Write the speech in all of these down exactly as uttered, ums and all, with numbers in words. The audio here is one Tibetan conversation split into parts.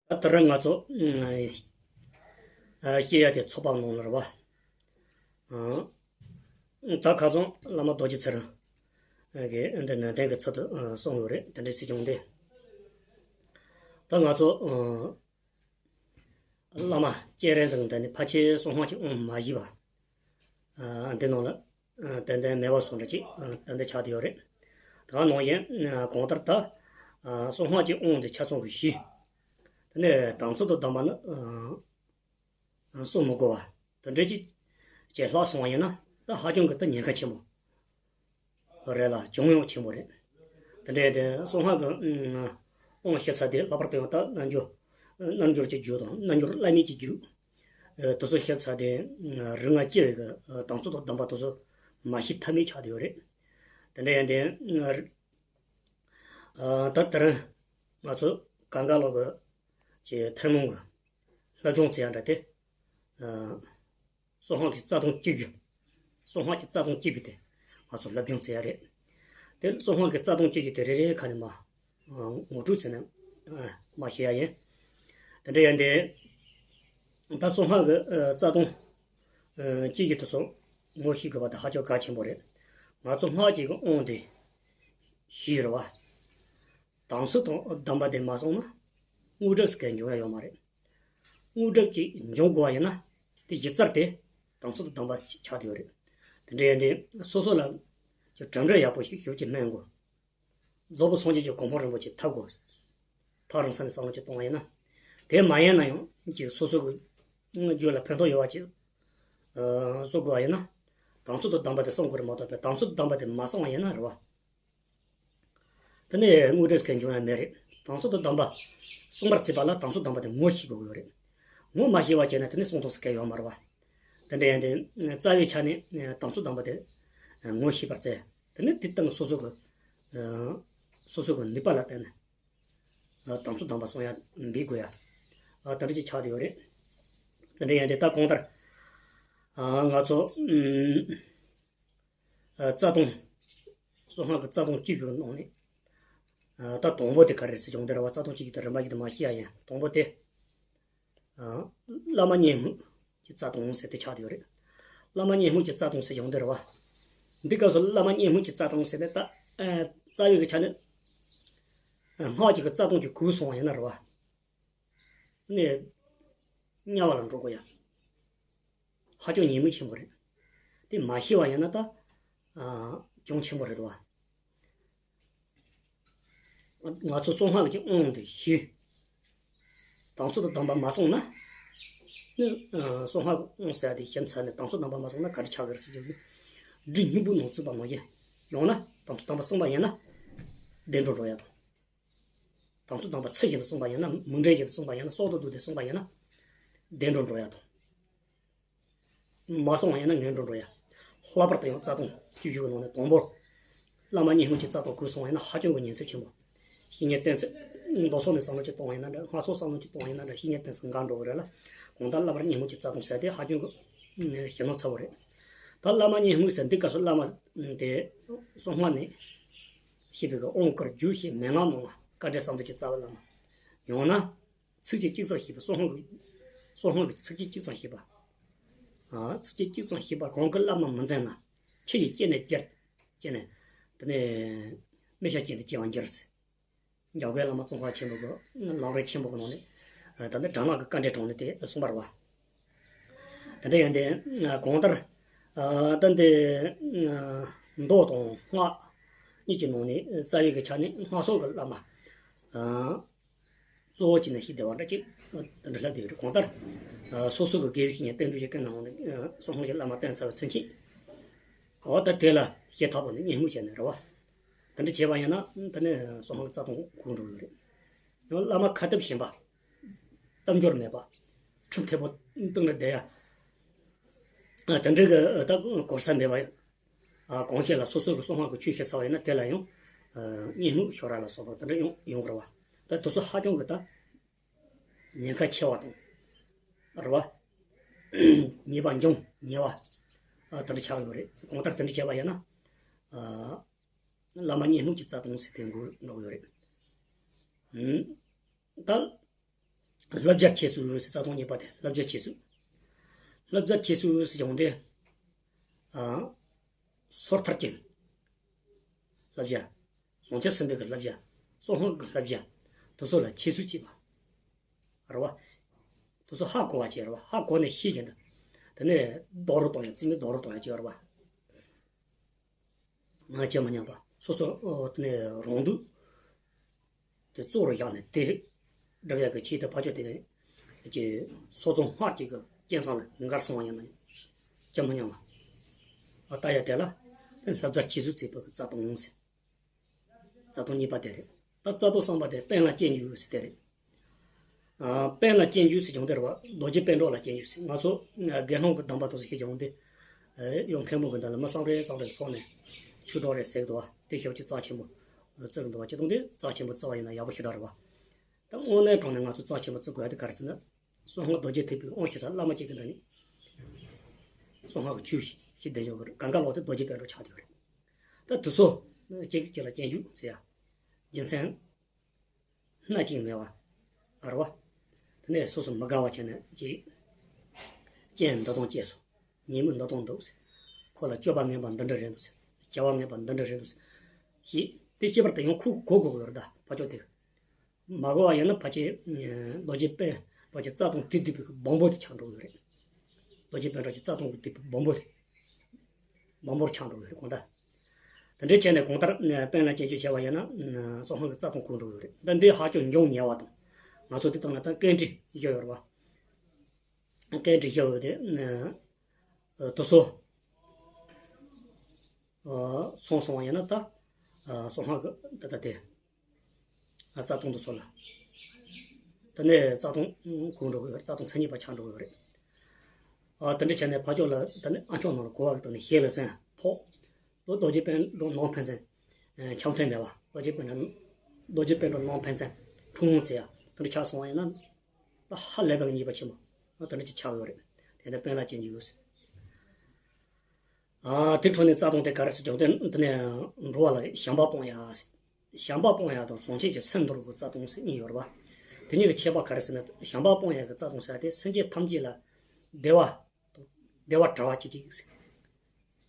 ད་ལྟ་རང་ང་ཚོ་ཨ་བཤད་ཡ་དེ་ཚོགས་པ་ནང་ལ་རེད་བ། ཨ་ད་ཁ་སང་བླ་མ་རྡོ་རྗེ་ཚེ་རིང་གིས་འདི་ནན་ཏན་གྱི་ཚུལ་དུ་ཨ་གསུངས་ཡོད་རེད། དེ་འདྲའི་སྲིད་སྐྱོང་དེ། ད་ང་ཚོ་ཨ་བླ་མ་སྤྱན་རས་གཟིགས་འདི་ནི་ཕལ་ཆེར་གསང་སྔགས་ཀྱི་དབང་མ་བཞེས་པ། ཨ་འདི་ནང་ལ་ཨ་ཏན་ཏན་མེད་པ་སོང་འདྲ་ཅིག་ཨ་ཏན་ཏན་ཆགས་བསྡད་ཡོད་རེད། ད་ག་ནང་བཞིན་ཨ་གང་ལྟར་ད་ཨ་གསང་སྔགས་ཀྱི་དབང་དེ་ཆ་ཚང་གི་བཞེས། དེ་ནས་དམ་ཚིག་ཏུ་བསྡམས་པ་ནི་ཨ་གསུང་མི་དགོས་པ། དེ་འདྲ་ཅིག་བྱས་ལྷག་སོང་བ་ཡིན་ན་ད་ཧ་ཅང་གི་ད་ཉེན་ཁ་ཆེན་པོ་རེད་ལ་ཅུང་ཡང་ཆེན་པོ་རེད། དེ་འདྲ་ཡིན་དུས་གསང་སྔགས་ཀྱི་ཨ་དབང་བཞེས་ཚར་དེ་ལྷག་པར་དུ་ཡང་ད་རྣལ་འབྱོར་རྣལ་འབྱོར་གྱི་རྒྱུད་དང་རྣལ་འབྱོར་བླ་མེད་ཀྱི་རྒྱུད། ཨ་དེ་ཚོ་བཞེས་ཚར་དེ་ཨ་རིགས་ལྔ་སྐྱེ་བའི་གི་ཨ་དམ་ཚིག་ཏུ་བསྡམས་པ་དེ་ཚོ་མ་བཞེས་ཐབས་མེད་ཆགས་བསྡད་ཡོད་རེད། དེ་འདྲ་ཡིན་དུས་ཨ་ཨ་ད་དེ་རིང་ང་ཚོ་གང་ག་ལོག་གི་ཀྱི་ཐུན་མོང་གི་སློབ་སྦྱོང་བྱེད་ཡ་འདྲ་དེ། ཨ་གསང་སྔགས་ཀྱི་རྩ་དོན་གཅིག་གི། གསང་སྔགས་ཀྱི་རྩ་དོན་གཅིག་གི་དེ་ང་ཚོ་སློབ་སྦྱོང་བྱེད་ཡ་རེད། དེ་གསང་སྔགས་ཀྱི་རྩ་དོན་གཅིག་གི་དེ་རེ་རེ་ཁ་ནས་མ་ཨ་ངོ་སྤྲོད་བྱས་ནས་ཨ་མ་བཤད་ཡ་ཡིན། དེ་འདྲ་ཡིན་དུས་ད་གསང་སྔགས་ཀྱི་ཨ་རྩ་དོན་ཨ་གཅིག་གི་དེ་ཚོ་ངོ་ཤེས་དགོས་པ་དེ་ཧ་ཅང་གལ་ཆེན་པོ་རེད། ང་ཚོ་སྔགས་ཀྱི་དབང་དེ་ཤེས་རེད་བ། དམ་ཚིག་དང་བསྡམས་པ་དེ་མ་སོང་ན་དངོས་གྲུབ་ཟེར་མཁན་འབྱུང་ཡ་ཡོད་མ་རེད། དངོས་གྲུབ་ཅིག་འབྱུང་དགོས་པ་ཡིན་ན་དེ་གཞི་རྩར་དེ་དམ་ཚིག་དང་བསྡམས་པ་ཆགས་བསྡད་ཡོད་རེད། དེ་འདྲ་ཡིན་དུས་སོ་སོ་ལ་ཅིག་གྲུབ་འབྲས་ཡག་པོ་ཞིག་ཞིབ་ཅིག་སྨིན་དགོས། རྫོགས་པའི་སངས་རྒྱས་ཀྱི་གོ་འཕང་རིན་པོ་ཆེ་ཐོབ་དགོས། ཐག་རིང་ས་ནས་བསམ་བློ་ཅིག་གཏོང་བ་ཡིན་ན། དེ་མ་ཡིན་ན་ཡང་ཅིག་སོ་སོ་གི་རྒྱུད་ལ་ཕན་ཐོགས་ཡོད་པ་ཅིག་ཨ་བཟོ་དགོས་པ་ཡིན་ན། དམ་ཚིག་དང་བསྡམས་པ་དེ་བསྲུང་དགོས་རེད་མ་གཏོགས་པའི་དམ་ཚིག་དང་བསྡམས་པ་དེ་མ་བསྲུངས་པ་ཡིན་ན་རེད་བ། དེ་ནས་དངོས་གྲུབ་གང་འབྱུང་ཡ་མེད་རེད། དམ་ཚིག་དང་བསྡམས་པ་བསྲུང་བར་བྱེད་པ་ལ་དམ་ཚིག་དང་བསྡམས་པ་དེ་ངོ་ཤེས་དགོས་ཀྱི་ཡོད་རེད། ངོ་མ་ཤེས་པ་བྱས་ན་དེ་ནི་བསྲུང་ཐུབ་ས་གང་ཡོད་མ་རེད་བ། དེ་འདྲ་ཡིན་དུས་རྩ་བའི་ཆ་ནས་དམ་ཚིག་དང་བསྡམས་པ་དེ་ངོ་ཤེས་པར་བྱས། དེ་ནི་དེ་སྟེང་སོ་སོ་གི་སོ་སོ་གི་ནུས་པ་ལ་བརྟེན་ནས་དམ་ཚིག་དང་བསྡམས་པ་བསྲུང་ཡ་འབད་དགོས་ཡ། དེ་འདྲ་ཅིག་ཆགས་བསྡད་ཡོད་རེད། དེ་འདྲ་ཡིན་དུས་ད་གང་ལྟར་ང་ཚོ་རྩ་དོན། གསང་སྔགས་ཀྱི་རྩ་དོན་གཅིག་གི་ནང་ནས། ད་དང་པོ་དེ་ག་རེ་རེད་ཟེར་བྱུང་དེ་རེད་བ། རྩ་དོན་གཅིག་གི་དེ་རིམ་པ་གཅིག་དེ་མ་ཤེས་ཡ་ཡིན། དང་པོ་དེ། བླ་མ་བརྙས་སྨོད་ཀྱི་རྩ་དོན་ཟེར་དེ་ཆགས་བསྡད་ཡོད་རེད། བླ་མ་བརྙས་སྨོད་ཀྱི་རྩ་དོན་ཟེར་བྱུང་དེ་རེད་བ། འདི་སྐབས་སུ་བླ་མ་བརྙས་སྨོད་ཀྱི་རྩ་དོན་ཟེར་ནས་ད། རྩ་བའི་གི་ཆ་ནས། སྔགས་ཀྱི་གི་རྩ་དོན་གྱི་གོས་སོང་བ་ཡིན་ན་རེད་བ། ནས། དམྱལ་བ་ལ་འགྲོ་དགོས་ཡ། ཧ་ཅང་ཉེས་དམིགས་ཆེན་པོ་རེད། དེ་མ་ཤེས་པ་ཡིན་ན་ད། ཨ་གྱོང་ཆེན་པོ་རེད་དོ། ང་ཚོ་གསང་སྔགས་ཀྱི་དབང་དེ་ཤེས། དམ་ཚིག་དང་བསྡམས་པ་མ་བསྲུངས་ན། ནི་ཨ་གསང་སྔགས་ཀྱི་དབང་ཟེར་ཡ་དེ་ཤེས་ཚར་ནས་དམ་ཚིག་དང་བསྡམས་པ་མ་བསྲུངས་ན་ག་རེ་ཆགས་ཀྱི་རེད་ཟེར་གྱི་ཡོད། སྦྲུལ་སྙིང་པོའི་ནང་བཙུགས་པ་ནང་བཞིན། ཡང་ན་དམ་ཚིག་དང་བསྡམས་པ་བསྲུངས་པ་ཡིན་ན། བདེ་འགྲོ་འགྲོ་ཡ་དང་། དམ་ཚིག་དང་བསྡམས་པ་ཚུལ་བཞིན་དུ་བསྲུངས་པ་ཡིན་ན། མི་འདྲེན་བཞིན་དུ་བསྲུངས་པ་ཡིན་ན། སྲོག་ཏུ་བསྡུས་ཏེ་བསྲུངས་པ་ཡིན་ན། བདེ་འགྲོ་འགྲོ་ཡ་དང་། མ་བསྲུངས་པ་ཡིན་ན་ངན་འགྲོ་འགྲོ་ཡ། ལྷག་པར་དུ་ཡང་རྩ་དོན་བཅུ་བཞི་གི་ནང་ནས་དང་པོར། བླ་མ་བརྙས་སྨོད་ཀྱི་རྩ་དོན་གོས་སོང་བ་ཡིན་ན་ཧ་ཅང་གི་ཉེན་ཚབས་ཆེན་པོ། བཤེས་གཉེན་བསྟེན་ཚད། མདོ་སོགས་ནས་བསམ་བློ་ཅིག་གཏོང་བ་ཡིན་ན་འདྲ། སྔགས་སོགས་བསམ་བློ་ཅིག་གཏོང་བ་ཡིན་ན་འདྲ། བཤེས་གཉེན་བསྟེན་ཚད་འགག་འགྲོ་གི་རེད་ལ། གང་ལྟར་བླ་མ་བརྙས་སྨོད་ཀྱི་རྩ་དོན་ཟེར་དེ་ཧ་ཅང་གི་ཞེ་ནོར་ཚ་བོ་རེད། ད་བླ་མ་བརྙས་སྨོད་ཟེར་འདི་སྐབས་སུ་བླ་མ་དེ་གསང་སྔགས་ནས་བཤད་པའི་གི་དབང་བསྐུར་རྒྱུད་བཤད་མན་ངག་གནང་བ་བཀའ་དྲིན་བསམ་གྲུབ་ཀྱི་རྩ་བའི་བླ་མ། ཡང་ན། ཚིགས་བཅད་གཅིག་ཙམ་ཤེས་པ། གསང་སྔགས་ཀྱི། གསང་སྔགས་ཀྱི་ཚིགས་བཅད་གཅིག་ཙམ་ཤེས་པ། ཨ་ཚིགས་བཅད་གཅིག་ཙམ་ཤེས་པ་གང་གི་བླ་མ་མི་འཛིན་ན། ཁྱི་ཡིས་སྐྱེས་ནས་སྐྱེས། སྐྱེས་ནས། དེ་ནས། མི་ཤ་སྐྱེས་ནས་སྐྱེ་བར་འགྱུར་ཟེར། འཇམ་མགོན་བླ་མ་ཙོང་ཁ་ཆེན་པོ་གི་ལམ་རིམ་ཆེན་པོ་གི་ནང་ནས། ད་ནི་དྲག་སྔགས་ཀྱི་བཀའ་འགྲེལ་གྲོང་ནས་དེ་གསུངས་པ་རེད་བ། དེ་འདྲ་ཡིན་ཏེ། གང་ལྟར། ད་འདི། མདོ་དང་སྔགས་གཉིས་ཀྱི་ནང་ནས་རྩ་བའི་གི་ཆ་ནས་སྔགས་སོགས་ཀྱི་བླ་མ། གཙོ་བོ་བྱས་ནས་ཤེས་བདེ་བ་འདྲ་ཅིག་དེ་འདྲ་ལྷག་བསྡད་ཡོད་རེད། གང་ལྟར། སོ་སོ་གི་དགེ་བའི་བཤེས་གཉེན་བསྟེན་གྲོས་བྱེད་མཁན་ནང་ནས་གསང་སྔགས་ཀྱི་བླ་མ་བསྟེན་ཚར་བའི་ཚུན་ཆད། འོ་ད་དེ་ལ་ཤེས་ཐག་པ་ནས་བརྙས་སྨོད་བྱས་ནས་རེད་བ། དེ་འདྲ་བྱས་པ་ཡིན་ན་དེ་ནས་གསང་སྔགས་རྩ་དོན་གོས་འགྲོ་གི་རེད། ཡང་བླ་མ་ཁ་ཐབས་གཞན་པ། རྟ་མགྱོགས་མེད་པ། ཁྲིམས་མཐུན་པོ་བཏང་ནས་བསྡད་ཡ། དེ་འདྲ་གི་ད་གོ་ས་མེད་པ། ཨ་གང་ཤེས་ལ་སོ་སོ་གི་གསང་སྔགས་ཀྱི་ཆོས་བཤད་ཚར་བ་ཡིན་ན་དེ་ལ་ཡང་བརྙས་སྨོད་ཤོར་བ་ལ་སོགས་པ་དེ་འདྲ་ཡོང་ཡོང་གི་རེད་བ། ད་དེ་ཚོ་ཧ་ཅང་གི་ད་ཉེན་ཁ་ཆེ་བ་དང་། རེད་བ། ཉེས་པ་འབྱུང་ཉེ་བ། ཨ་དེ་འདྲ་ཆགས་ཡོད་རེད། གང་ལྟར་དེ་འདྲ་བྱས་པ་ཡིན་ན། ཨ་བླ་མ་བརྙས་སྨོད་ཀྱི་རྩ་དོན་ཟེར་དེ་འགོ་འགྲོ་གི་ཡོད་རེད། ཨུམ། ད། བསླབ་བྱ་ཁྱད་གསོད་ཟེར་རྩ་ལྟུང་གཉིས་པ་དེ་བསླབ་བྱ་ཁྱད་གསོད། བསླབ་བྱ་ཁྱད་གསོད་ཟེར་ཡོང་དེ། ཨ། སོར་ཐར་གྱི་བསླབ་བྱ། བཟང་སྤྱོད་སེམས་དཔའི་གི་བསླབ་བྱ། གསང་སྔགས་ཀྱི་བསླབ་བྱ། དེ་ཚོ་ལ་ཁྱད་གསོད་བྱེད་པ། རེད་བ། དེ་ཚོ་ཧ་གོ་བ་བྱེད་རེད་བ། ཧ་གོ་ནས་ཤེས་བཞིན་དུ། དེ་ནས་རྡོག་རོལ་གཏོང་ཡ་རྩིས་མེད་རྡོག་རོལ་གཏོང་ཡ་བྱེད་རེད་བ། ང་བྱེད་མི་ཉན་པ། སོ་སོ་ཨོ་དེ་ནས་རང་སྡུག་དེ་གཙོ་བོར་བཞག་ནས་དེ་སྒྲུབ་ཡག་གི་ཆེད་དུ་ཕར་ཕྱོགས་དེ་ནས་ཀྱི་སོ་སོ་སྔར་གྱི་གི་རྐྱེན་བཟང་ལ་འགལ་སོང་བ་ཡིན་ན་ཡང་བྱེད་མི་ཉན་པ། ཨ་ལྟ་ཡ་དེ་ལ་དེ་བསླབ་བྱ་ཁྱད་གསོད་བྱེད་པའི་གི་རྩ་ལྟུང་ཟེར། རྩ་ལྟུང་གཉིས་པ་དེ་རེད། ད་རྩ་ལྟུང་གསུམ་པ་དེ་དཔོན་ལ་སྐྱོན་འཇུག་ཟེར་དེ་རེད། ཨ། དཔོན་ལ་སྐྱོན་འཇུག་ཟེར་ཀྱང་དེ་རེད་བ། རྡོ་རྗེ་དཔོན་གྲོགས་ལ་སྐྱོན་འཇུག་ཟེར། ང་ཚོ་ཨ་དགེ་སློང་གི་སྡོམ་པ་དེ་ཚོ་ཤེས་ཀྱང་དེ། ཨ། ཡང་མཁན་པོ་གི་མདུན་ལ་མི་བསམ་རེ་བསམ་རེ་སོང་ནས་ཆོས་གྲོགས་རེ་ཟེར་གི་འདུག་བ། དེ་ཞབས་ཀྱི་རྩ་ཆེན་པོ་བརྩི་གི་འདུག་བ། ཅི་དང་དེ་རྩ་ཆེན་པོ་བརྩི་བ་ཡིན་ན་ཡག་པོ་ཞེ་དྲག་རེད་བ། ད་དངོས་གནས་དྲང་ནས་ང་ཚོ་རྩ་ཆེན་པོ་བརྩི་དགོས་ཡ་དེ་ག་རེ་ཟེར་ན། གསང་སྔགས་རྡོ་རྗེ་ཐེག་པའི་དབང་ཞུ་ས་བླ་མ་གཅིག་གི་མདུན་ནས་གསང་སྔགས་ཀྱི་ཆོས་ཤིག་ཤིག་བསྡད་ཆོག་གི་རེད། གང་ག་ལོག་དེ་རྡོ་རྗེ་དཔོན་གྲོགས་ཆགས་བསྡད་ཡོད་རེད། ད་དེ་ཚོ་གཅིག་གཅིག་ལ་སྐྱོན་འཇུག་ཟེར་ཡ། རྒྱུ་མཚན་སྣ་གཅིག་མེད་པ་རེད་བ། དེ་ནས་སོ་སོ་མི་དགའ་བ་བྱས་ནས་ཅིག་རྐྱེན་འདི་དང་བཅས་སོ། ཉེས་དམིགས་འདི་དང་འདུག་ཟེར། ཁོ་ལ་སྤྱོད་པ་ངན་པ་འདི་འདྲ་རེད་འདུག་ཟེར། བྱ་བ་ངན་པ་འདི་འདྲ་རེད་འདུག་ཟེར། ཞེས་དེ་ཤེས་པར་དུ་ཡང་ཁོ་གོ་དགོས་ཡོད་རེད། ད་ཕར་ཕྱོགས་དེ། མ་གོ་བ་ཡིན་ན་ཕལ་ཆེར་རྡོ་རྗེ་དཔོན་རྡོ་རྗེ་རྩ་ལྟུང་དེ་སྡུད་པའི་སྦོམ་པོ་དེ་ཆགས་འགྲོ་གི་རེད། རྡོ་རྗེ་དཔོན་རྡོ་རྗེ་རྩ་ལྟུང་གི་སྡུད་པའི་སྦོམ་པོ་དེ། སྦོམ་པོར་ཆགས་འགྲོ་གི་རེད་གང་ལྟར། དེ་འདྲའི་བྱས་ནས་གང་ལྟར་དཔོན་ལ་སྐྱོན་བརྗོད་བྱས་པ་ཡིན་ན་གསང་སྔགས་ཀྱི་རྩ་ལྟུང་གོ་འགྲོ་གི་རེད། ད་འདི་ཧ་ཅང་འཇོན་ཉེ་བ་དང་། ང་ཚོ་དེ་དང་ལ་ད་རྐང་འདྲི་བཞག་ཡོད་རེད་བ། རྐང་འདྲི་བཞག་ཡོད་དེ། དེ་ཚོ། སོང་སོང་བ་ཡིན་ན་ད། གསང་སྔགས་ཀྱི་ད་ལྟ་དེ། རྩ་ལྟུང་དུ་སོང་ལ། དེ་ནས་རྩ་ལྟུང་གོ་འགྲོ་གི་ཡོད་རེད། རྩ་ལྟུང་མཚན་ཉིད་པ་ཆགས་འགྲོ་གི་ཡོད་རེད། ཨ། དེ་འདྲ་བྱས་ནས་ཕར་ཕྱོགས་ལ་དེ་ནས་ཨ་མཆོག་ནང་ལ་གོ་བ་གི་སྟེང་ནས་ཞལ་ལ་གསན་ཕོག་དོ་རྡོ་རྗེ་དཔོན་གྲོགས་ནང་ཕན་ཚུན། འཆམ་མཐུན་མེད་པ། རྡོ་རྗེ་དཔོན་གྲོགས། རྡོ་རྗེ་དཔོན་གྲོགས་ནང་ཕན་ཚུན་ཕུང་ཟེར་ཡ་དེ་འདྲ་ཆགས་སོང་བ་ཡིན་ན། ད་ཧ་ལས་པའི་ཉེས་པ་ཆེན་པོ་དེ་འདྲ་ཅིག་ཆགས་ཡོད་རེད། དེ་འདྲ་དཔོན་ལ་སྐྱོན་འཇུག་ཡོད་ཟེར། ཨ། དེ་འཕྲོ་ནས་རྩ་ལྟུང་དེ་ག་རེ་ཟེར་ཀྱང་དེ་དེ་ནས་འགྲོ་བ་ལ་བྱམས་པ་སྤོང་ཡ། བྱམས་པ་སྤོང་ཡ་དང་བྱང་ཆུབ་ཀྱི་སེམས་འདོར་བའི་རྩ་ལྟུང་ཟེར་གཉིས་ཡོད་རེད་བ། དེ་གཉིས་ཀྱི་ཁྱད་པར་ག་རེ་ཟེར་ན། བྱམས་པ་སྤོང་ཡ་གི་རྩ་ལྟུང་ཟེར་དེ་སེམས་ཅན་ཐམས་ཅད་ལ་བདེ་བ་དང་བདེ་བ་བྲལ་བ་ཅིག་ཅིག་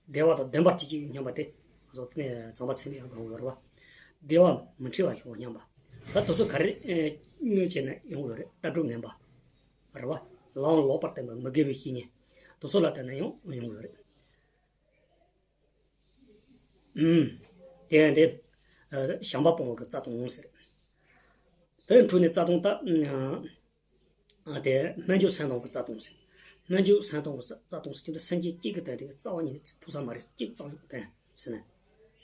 བདེ་བ་དང་ལྡན་པ་ཅིག་ཅིག་སྙམ་པ་དེ་ང་ཚོ་དེ་ནས་ཚངས་པ་ཚེ་རིང་ཡང་གང་ཡོད་རེད་བ། བདེ་བ་མི་འཁྲི་བ་ཞིག་སྙམ་པ། ད་དེ་ཚོ་ག་རེ་དངོས་བྱས་ནས་ཡོང་གི་ཡོད་རེད། ལྟ་གྲུབ་ངན་པ་རེད་བ། ལམ་ལོག་པར་བསྟན་པ་མི་དགེ་བའི་བཤེས་གཉེན་དེ་ཚོ་ལ་བརྟེན་ནས་ཡང་ཡོང་གི་ཡོད་རེད། ཨུམ། དེ་ཡང་དེ། ཨ། བྱམས་པ་སྤོང་བ་གི་རྩ་ལྟུང་ཟེར། དེ་འཕྲོས་ནས་རྩ་ལྟུང་ད། ཨ། དེ་སྨན་བཅོས་སེམས་གཏོང་གི་རྩ་ལྟུང་ཟེར། སྨན་བཅོས་སེམས་གཏོང་གི་རྩ་ལྟུང་ཟེར་གྱི་འདི་སེམས་ཅན་གཅིག་གི་དོན་དེ་རྩ་བ་ཉིད་ནས་ཐུབ་ས་མ་རེད། གཅིག་རྩ་བ་ཉིད་དོན་ཟེར་ནས།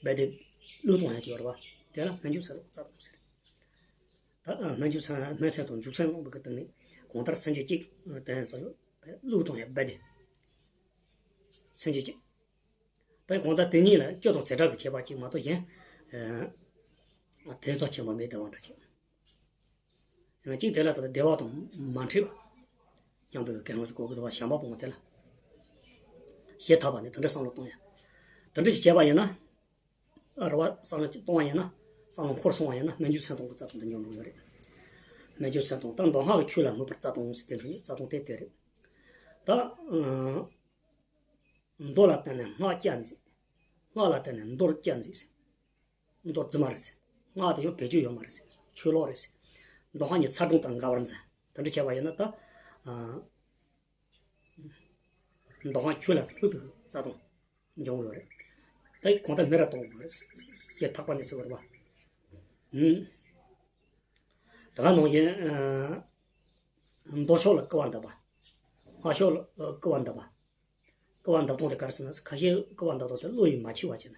རྦད་དེ་བློས་གཏོང་ཡ་ཅིག་ཡོད་རེད་བ། དེ་ལ་སྨན་བཅོས་སེམས་གཏོང་རྩ་ལྟུང་ཟེར། ད། ཨ། སྨན་བཅོས་སེམས། སྨན་སེམས་དང་འཇུག་སེམས་གླེང་བ་གི་སྟེང་ནས་གང་ལྟར་སེམས་ཅན་གཅིག་དོན་ཙམ་ཡོད་པས་བློས་གཏོང་ཡ་རྦད་དེ་སེམས་ཅན་གཅིག་ད་གང་ལྟར་དེ་གཉིས་ལ་སྤྱོད་དང་བྱེ་བྲག་གི་ཁྱད་པར་གཅིག་མ་གཏོགས་གཞན། ཨ། དེ་ཙམ་ཆེན་པོ་མེད་དེ་བ་འདྲ་ཅིག་ཡང་གཅིག་དེ་ལ་ད་ལྟ་བདེ་བ་དང་མ་འཕྲད་པ། མཉམ་པའི་དགེ་སློང་གི་གོ་གི་འདུག་བ། བྱམས་པ་སྤོང་བ་དེ་ལ། ཞེ་ཐག་པ་ནས་དེ་འདྲ་བསམ་བློ་གཏོང་ཡ། དེ་འདྲ་ཞིག་བྱས་པ་ཡིན་ན། རེ་བ་བསམ་བློ་ཅིག་གཏོང་བ་ཡིན་ན། བསམ་བློ་འཁོར་སོང་བ་ཡིན་ན་སྨན་བཅོས་སེམས་གཏོང་གི་རྩ་ལྟུང་དེ་འཇོག་འགྲོ་གི་རེད། སྨན་བཅོས་སེམས་གཏོང་། ད་མདོ་སྔགས་ཀྱི་ཆོས་ལ་མོས་པར་རྩ་ལྟུང་ཟེར་དེ་འདྲ་ནི་རྩ་ལྟུང་དེ་དེ་རེད། ད། ཨ། མདོ་ལ་བརྟེན་ནས་སྔགས་བཅའ་མཛད། སྔགས་ལ་བརྟེན་ནས་མདོར་བཅའ་མཛད་ཟེར། མདོ་རྫུན་མ་རེད་ཟེར། སྔགས་དེ་ཡང་བེད་སྤྱོད་ཡོད་མ་རེད་ཟེར། ཆོས་ལོག་རེད་ཟེར། མདོ་སྔགས་གཉིས་ཚ་གྲང་དང་འགལ་བར་འཛིན། དེ་འདྲ་བྱས་པ་ཡིན་ན་ད། ཨ། མདོ་སྔགས་ཆོས་ལ་མོས་པའི་རྩ་ལྟུང་འབྱུང་གི་ཡོད་རེད། ད་གང་ལྟར་སྨད་ར་གཏོང་དགོས་རེད། ཞེ་ཐག་པ་ནས་ཟེར་བ་རེད་བ། ཨུམ། དེ་ག་ནང་བཞིན། ཨ། མདོ་ཕྱོགས་ལ་སྐུར་བ་འདེབས་པ། སྔགས་ཕྱོགས་ལ་སྐུར་བ་འདེབས་པ། སྐུར་བ་འདེབས་སྟངས་དེ་ག་རེ་ཟེར་ན། ཁ་ཤས་སྐུར་བ་འདེབས་སྟངས་དེ་བློ་ཡིས་མ་ཆུད་པ་བྱས་ནས།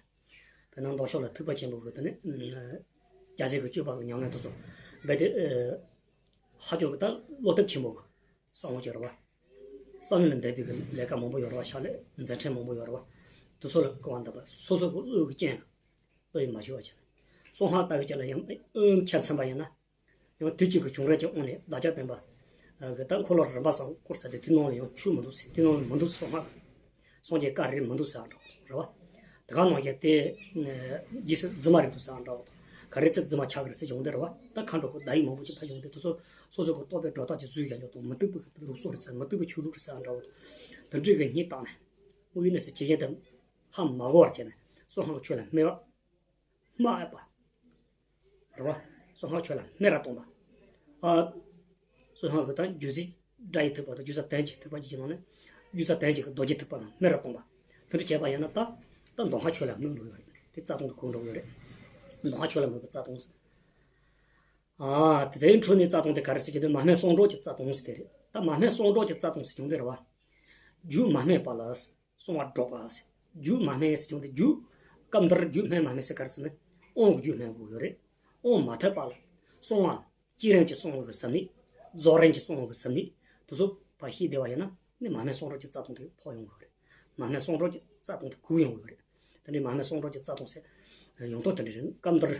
དཔེར་ན་མདོ་ཕྱོགས་ལ་ཐེག་པ་ཆེན་པོ་གི་དེ་ནི། རྒྱལ་སྲས་ཀྱི་སྤྱོད་པ་གི་ཉམས་ལེན་དེ་ཚོ་རྦད་དེ། ཧ་ཅང་གི་ད་བློ་སྟོབས་ཆེན་པོ་གི་བསམ་བློ་ཅིག་ཡོད་རེད་བ། བསམ་ཡུལ་ལས་འདས་པའི་གི་ལས་ཀ་མང་པོ་ཡོད་རེད་བ། ཕྱག་ལས་མཛད་འཕྲིན་མང་པོ་ཡོད་རེད་བ། དེ་ཚོ་ལ་སྐུར་བ་འདེབས་པ། སོ་སོ་གི་བློ་གི་རྐྱེན་གི་བློ་ཡིས་མ་ཆུད་པ་བྱས་ནས། གསང་སྔགས་ལྟ་བུ་ཅིག་ལ་ཡང་ཨེ་ཁྱད་མཚན་པ་ཡིན་ན། ཡང་དུས་གཅིག་གི་བྱུང་རབས་ཀྱི་དབང་ནས་བདག་ཅག་བསྟན་པ། ཨ། གི་ད་འཁོར་ལོ་རིམ་པ་བཟང་བསྐོར་ས་དེ་དེ་ནང་ལ་ཡང་ཆོས་མི་འདུག་ཟེར། དེ་ནང་ལ་མི་འདུག་ཟེར། སྔགས་སངས་རྒྱས་བཀའ་རེད་མི་འདུག་ཟེར་འདྲ་བོ་རེད་བ། དེ་ག་ནང་བཞིན་དེ། ཨ། རྗེས་སུ་རྫུན་མ་རེད་འདུག་ཟེར་འདྲ་བོ་དང་། ག་རེ་ཚེ་རྫུན་མ་ཆགས་ཀྱི་རེད་ཟེར་ཡོང་དེ་རེད་བ། ད་མཁའ་འགྲོ་གི་བརྡ་ཡིག་མང་པོ་ཅིག་ཕར་ཡོང་དེ་དེ་ཚོ་ སོ་སོ་གི་རྟོགས་པའི་སྒྲོ་བཏགས་ཀྱིས་བཟོས་བཞག་ཆོག་དང་། མུ་སྟེགས་པའི་ལུགས་སྲོལ་རེད་ཟེར། མུ་སྟེགས་པའི་ཆོས་ལུགས་རེད་ཟེར་འདྲ་བོ་དང་། དེ་འདྲའི་གི་གཉིས་བཏང་ནས། དངོས་གནས་སུ་ཇི་བཞིན་དུ་ཧ་མ་གོ་བར་བྱས་ནས། སོ་སོ་ལ་ཁྱོད་ལ་སྨྲས་པ། སྨྲ་ཨེ་པ། རེད་བ། སོ་སོ་ཁྱོད་ལ་སྨད་ར་གཏོང་བ། ཨ། སོ་སོ་གི་ད་རྒྱུ་མཚན་སྒྲ་ཡི་ཐེག་པ་དང་རྒྱུ་མཚན་དོན་གྱི་ཐེག་པ་གཉིས་ཀྱི་ནང་ནས། རྒྱུ་མཚན་དོན་གྱི་རྡོ་རྗེ་ཐེག་པ་ལ་སྨད་ར་གཏོང་བ། དེ་འདྲ་བྱས་པ་ཡིན་ན་ད། ད་མདོ་སྔགས་ཆོས་ལ་སྨོད་འགྲོ་གི་རེད། དེ་རྩ་ལྟུང་དུ་གོ་འགྲོ་གི་རེད། མདོ་སྔགས་ཆོས་ལ་སྨོད་པའི་རྩ་ལྟུང་ཟེར། ཨ། དེ་དེའི་འཕྲོས་ནས་རྩ་ལྟུང་དེ་ག་རེ་ཟེར་གྱི་འདུག་མ་སྨད་གསུང་སྒྲོག་གི་རྩ་ལྟུང་ཟེར་དེ་རེད། ད་མ་སྨད་གསུང་སྒྲོག་གི་རྩ་ལྟུང་ཟེར་གྱི་འདུག་རེད་བ། རྒྱུ་མ་སྨད་པ་ལ་གསུང་བ་སྒྲོག་པ་ཟེར། རྒྱུ་མ་སྨད་ཟེར་གྱི་འདུག་རྒྱུ། སྐབས་འདིར་རྒྱུ་སྨད་མ་སྨད་ཟེར་ག་རེ་ཟེར་ན། དབང་གི་རྒྱུ་སྨད་དགོས་ཡོད་རེད། དབང་མ་ཐོབ་པ་ལ་གསུང་བ། བསྐྱེད་རིམ་གྱི་གསུང་བ་གི་ཟབ་གནད། རྫོགས་རིམ་གྱི་གསུང་བ་གི་ཟབ་གནད། དེ་ཚོ་ཕར་ཤེས་བསྡད་པ་ཡིན་ན་ནི་མ་སྨད་གསུང་སྒྲོག་གི་རྩ་ལྟུང་དེ་ཕོག་ཡོང་གི་རེད། མ་སྨད་གསུང་སྒྲོག་གི་རྩ་ལྟུང་དེ་གོ་ཡོང་གི་རེད། དེ་འདྲའི་མ་སྨད་གསུང་སྒྲོག་གི་རྩ་ལྟུང་ཟེར་ཡོང་དོན་དེ་འདྲ་རེད། སྐབས་འདིར་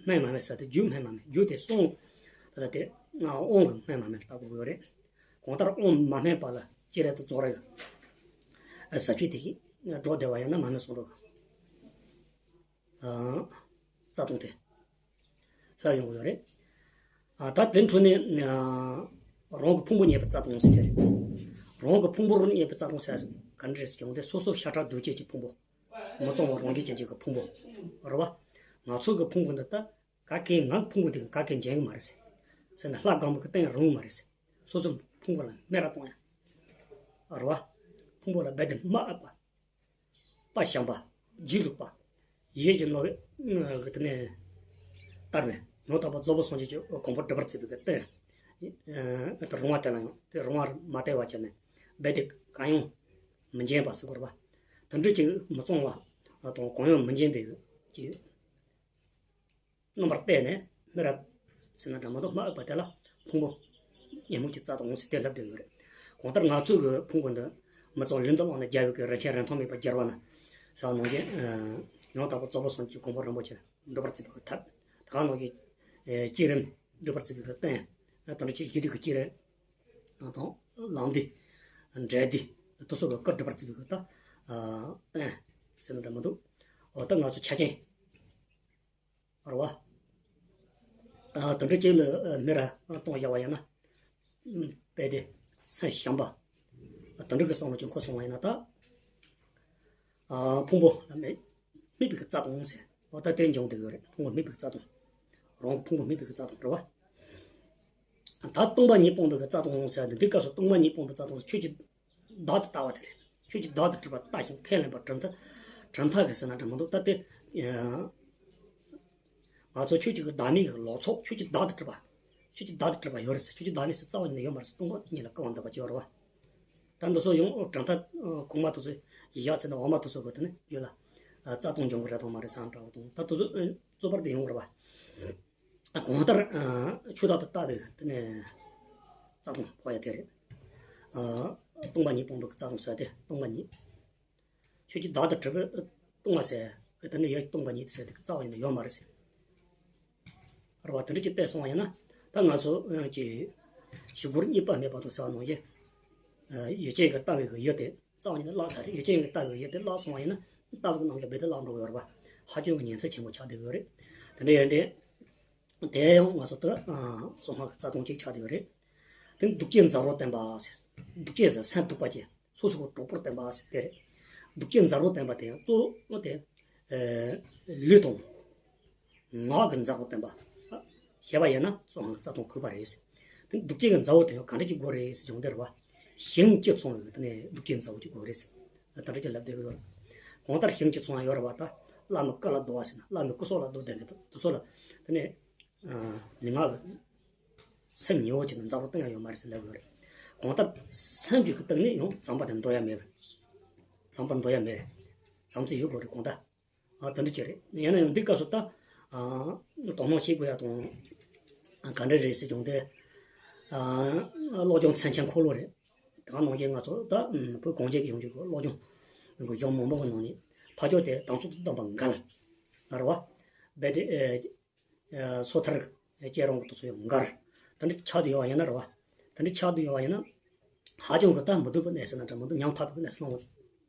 སྨད་མ་སྨད་ཟེར་དེ་རྒྱུ་སྨད་མ་སྨད། རྒྱུ་དེ་གསུང་། ད་ལྟ་དེ་དབང་གི་སྨད་མ་སྨད་ལྟ་དགོས་ཡོད་རེད། གང་ལྟར་དབང་མ་སྨད་པ་ལ་བསྐྱེད་རིམ་དང་རྫོགས་རིམ་གྱི་ཟབ་ཆོས་དེ་ཞིག་སྒྲོག་བསྡད་པ་ཡིན་ན་མ་སྨད་གསུང་སྒྲོག་གི་རྩ་ལྟུང་དེ་ལྷག་ཡོང་གི་ཡོད་རེད། ཨ། ད་དེ་འཕྲོས་ནས། ཨ། རང་གི་ཕུང་པོ་རྙེད་པའི་རྩ་ལྟུང་ཟེར་དེ་རེད། རང་གི་ཕུང་པོ་རྙེད་པའི་རྩ་ལྟུང་ཟེར་ག་འདྲ་རེད་ཟེར་ཀྱང་དེ་སོ་སོ་ཤ་ཁྲག་གདོས་བཅས་ཀྱི་ཕུང་པོ། མི་གཙང་བ་རང་རྒྱུད་ཅན་གྱི་ཕུང་པོ། རེད་བ། ང་ཚོ་གི་ཕུང་པོ་འདི་ད་ག་གེ་ང་ཕུང་པོ་འདི་ག་གེ་འཇལ་གི་མ་རེད་ཟེར། ཟེར་ན་ལྷ་སྒང་པོ་གི་སྟེང་རང་མ་རེད་ཟེར། སོ་སོ་ཕུང་པོ་ལ་སྨད་ར་གཏོང་ཡ། རེད་བ། ཕུང་པོ་ལ་རྦད་དེ་སྨྲ་ཨེ་པ། པ་བྱམས་པ། སྒྱིད་ལུག་པ། ཡིད་ཀྱི་རྣོ་བས་དེ་ནས་བསྟར་ནས། ཡང་དག་པར་རྫོགས་པའི་སངས་རྒྱས་ཀྱི་གོ་འཕང་སྒྲུབ་པར་བྱེད་པའི་གི་རྟེན། ཨ། དེ་རུང་བ་དེ་ལ་ཡང་དེ་རུང་བ་མ་བསྟེར་བ་བྱས་ནས་རྦད་དེ་གང་ཡང་མི་འཇལ་བ་ཟེར་དགོས་རེད་བ། དེ་འདྲ་ཅིག་མི་གཙང་བ་དང་གང་ཡང་མི་འཇལ་བའི་གི་ཅིག་རྣམ་པར་བལྟས་ནས་སྨྲ་རབ་ཟེར་ན་འདྲ་མ་གཏོགས་སྨྲ་ཨེ་པ་དེ་ལ་ཕུང་པོ་ཉོན་མོངས་ཀྱི་རྩ་ལྟུང་ཟེར་དེ་ལབ་བསྡད་ཡོད་རེད། གང་ལྟར་ང་ཚོའི་གི་ཕུང་པོ་འདི་མི་གཙང་ལུས་འདི་བླངས་ནས་རྒྱལ་བའི་གི་རིན་ཆེན་རིན་ཐང་མེད་པར་གྱུར་པ་ན་ཟེར་བ་ནང་བཞིན། ཡང་དག་པར་རྫོགས་པའི་སངས་རྒྱས་ཀྱི་གོ་འཕང་རིན་པོ་ཆེ་སྒྲུབ་པར་བྱེད་པའི་གི་ཐབས། དེ་ག་ནང་བཞིན་བསྐྱེད་རིམ་སྒྲུབ་པར་བྱེད་པའི་གི་རྟེན། དེ་འདྲ་ཅིག་ཡིད་བདེ་གི་བསྐྱེད་རིམ་དང་ལམ་བདེ། འབྲས་བདེ། དེ་སོགས་ཀྱི་སྐུ་སྒྲུབ་པར་བྱེད་པའི་གི་ད་རྟེན་ཟེར་ན་འདྲ་མི་འདུག་འོ་ད་ང་ཚོ་ཆ་རྐྱེན། རེད་བ། ཨ། དེ་འདྲ་ཅིག་ལ་ཨ་སྨད་ར་གཏོང་བཞག་པ་ཡིན་ན། ཨ། རྦད་དེ་སེམས་བྱམས་པ། ཨ། དེ་འདྲ་གི་བསམ་བློ་ཅིག་འཁོར་སོང་བ་ཡིན་ན་ད། ཨ། ཕུང་པོ་སྨད་སྨད་པའི་གི་རྩ་ལྟུང་ཟེར། འོ་ད་དེ་འབྱུང་བསྡད་ཡོད་རེད། ཕུང་པོ་སྨད་པའི་གི་རྩ་ལྟུང་། རང་གི་ཕུང་པོ་སྨད་པའི་གི་རྩ་ལྟུང་རེད་བ། ད་སྟོང་པ་ཉིད་སྤོང་བའི་གི་རྩ་ལྟུང་ཟེར་ཏེ། འདི་སྐབས་སུ་སྟོང་པ་ཉིད་སྤོང་བའི་རྩ་ལྟུང་ཟེར། ཆོས་ཀྱི་བདག་ཏུ་ལྟ་བ་དེ་རེད། ཆོས་ཀྱི་བདག་ཏུ་ལྟ་བ་དེ་རེད། ཆོས་ཀྱི་བདག་ཏུ་གྲུབ་པ་ལྟ་ཞིང་ཁས་ལེན་པ་གྲུབ་མཐའ། གྲུབ་མཐའ་གི་ཟེར་ན་འདྲ་མི་འདུག་ད་དེ། ཨ། ང་ཚོ་ཆོས་ཀྱི་བདག་མེད་ཀྱི་ལོག་ཚོགས། ཆོས་ཀྱི་བདག་ཏུ་གྲུབ་པ། ཆོས་ཀྱི་བདག་ཏུ་གྲུབ་པ་ཡོད་རེད་ཟེར། ཆོས་ཀྱི་བདག་མེད་ཟེར་རྩ་བ་ཉིད་ནས་ཡོད་མ་རེད་ཟེར། སྟོང་པ་ཉིད་ལ་སྐུར་བ་འདེབས་པ་ཅིག་ཡོད་རེད་བ། ད་འདི་ཚོ་ཡང་གྲུབ་མཐའ་གོང་མ་དེ་ཚོ་ཡིག་ཡག་ཚད་ནས་འོག་མ་དེ་ཚོ་གི་དེ་ནས་རྒྱུད་ལ་རྩ་ལྟུང་འབྱུང་གི་རེད་དང་མ་རེད་བསམ་འདྲ་བོ་དང་། ད་དེ་ཚོ་རྩོད་པ་དེ་ཡོང་གི་རེད་བ། གང་ལྟར་ཆོས་བདག་ཏུ་ལྟ་བའི་དེ་ནས་རྩ་ལྟུང་ཕོག་ཡ་དེ་རེད། སྟོང་པ་ཉིད་སྤོང་བའི་རྩ་ལྟུང་ཟེར་ཏེ། སྟོང་པ་ཉིད། ཆོས་ཀྱི་བདག་ཏུ་གྲུབ་པའི་ལྟུང་བ་ཟེར་གི་དེ་ནི་ཡོད། སྟོང་པ་ཉིད་ཟེར་དེ་རྩ་བ་ཉིད་ནས་ཡོད་མ་རེད་ཟེར། རེད་བ། དེ་འདྲ་ཅིག་བལྟས་སོང་བ་ཡིན་ན། ད་ང་ཚོ་ཀྱི་ཞིབ་དགུར་གཉིས་པ་སྨྲས་པ་དང་ཟེར་བ་ནང་བཞིན། ཡུལ་ཅན་གྱི་ལྟ་བའི་གི་ཡུལ་དེ་རྩ་བ་ཉིད་ནས་བརླག་ཚར་རེད། ཡུལ་ཅན་གྱི་ལྟ་བའི་ཡུལ་དེ་བརླག་སོང་བ་ཡིན་ན། ལྟ་བའི་རྣམ་གཞག་རྦད་དེ་བརླག་འགྲོ་གི་ཡོད་རེད་བ། ཧ་ཅང་གི་ཉེན་ཚབས་ཆེན་པོ་ཆགས་བསྡད་ཡོད་རེད། དེ་འདྲ་ཡིན་དུས། དེ་ཡང་ང་ཚོ་ལྟར་གསང་སྔགས་ཀྱི་རྩ་ལྟུང་གཅིག་ཆགས་བསྡད་ཡོད་རེད། དེ་ནི་གདུག་སྐྱེད་མཛའ་བོར་བསྟན་པ་ཟེར། གདུག་སྐྱེད་ཟེར་སེམས་གདུག་པ་ཅན། སོ་སོ་གི་གྲོགས་པོར་བསྟན་པ་ཟེར་དེ་རེད། གདུག་སྐྱེད་མཛའ་བོར་བསྟན་པ་དེ་ཡང་གཙོ་བོ་དེ། ཨ། ལུས་དང་ངག་གི་མཛའ་བོར་བསྟན་པ་བྱས་པ་ཡིན་ན་གསང་སྔགས་ཀྱི་རྩ་ལྟུང་གོས་པ་རེད་ཟེར། དེ་གདུག་སྐྱེད་ཀྱི་མཛའ་བོ་དེ་ཡང་ག་འདྲ་ཅིག་དགོས་རེད་ཟེར་བྱུང་དེ་རེད་བ། ཞིང་བཅུ་ཚང་བའི་དེ་ནས་གདུག་སྐྱེད་མཛའ་བོ་ཅིག་དགོས་རེད་ཟེར། ད་ལྟ་ཅིག་ལབ་བསྡད་ཀྱི་ཡོད་རེད། གང་ལྟར་ཞིང་བཅུ་ཚང་ཡོད་རེད་བ། ད་བླ་མའི་བཀའ་ལ་སྡོད་པ་ཟེར་ན། བླ་མའི་སྐུ་སྲོག་ལ་སྡོད་བསྡད་མཁན་དེ་ཚོ་ལ་དེ་ནས། ཨ། ལུས་ངག་གི་སེམས་ཉེ་བོ་བྱས་ན་མཛའ་བོར་བསྟན་ཡ་ཡོད་མ་རེད་ཟེར་ལབ་ཡོད་རེད། གང་ལྟར་སེམས་ཀྱི་སྟེང་ནས་ཡང་བྱམས་པ་དེ་འདོར་ཡ་མེད་པས། བྱམས་པ་འདོར་ཡ་མེད་རེད། བྱམས་བརྩེ་ཡོད་དགོས་རེད། གང་ལྟར། ཨ། དེ་འདྲ་ཅིག་རེད། ཡིན་ན་ཡང་འདི་སྐབས་སུ་ད། ཨ། དོ་སྣང་བྱེད་དགོས་ཡ་དང་། ཨ། ག་འདྲ་རེད་ཟེར་བྱུང་དེ། ཨ། བློ་སྦྱོང་མཚན་ཆེན་འཁོར་ལོ་རེད། དེ་ག་ནང་བཞིན་ང་ཚོ་ད་བོད་གངས་ཅན་གྱི་ཡུལ་གྱི་བློ་སྦྱོང་གི་གཞུང་མང་པོ་གི་ནང་ནས་ཕ་ཕྱོགས་དེ་དྭངས་གཙང་དུ་བསྡམས་པ་འགལ། རེད་བ། རྦད་དེ། ཨ། སོ་ཐར་སྐྱེ་རང་གི་དུས་ཚོད་ཡང་འགལ། དེ་འདྲ་ཆགས་བསྡད་ཡོད་པ་ཡིན་ན་རེད་བ། དེ་འདྲ་ཆགས་བསྡད་ཡོད་པ་ཡིན་ན། ཧ་ཅང་གི་ད་མི་སྡུག་པའི་གནས་ཟེར་ན་འདྲ་མི་འདུག་ཉམ་ཐག་པའི་གནས་སུ་ལྷུང་བ།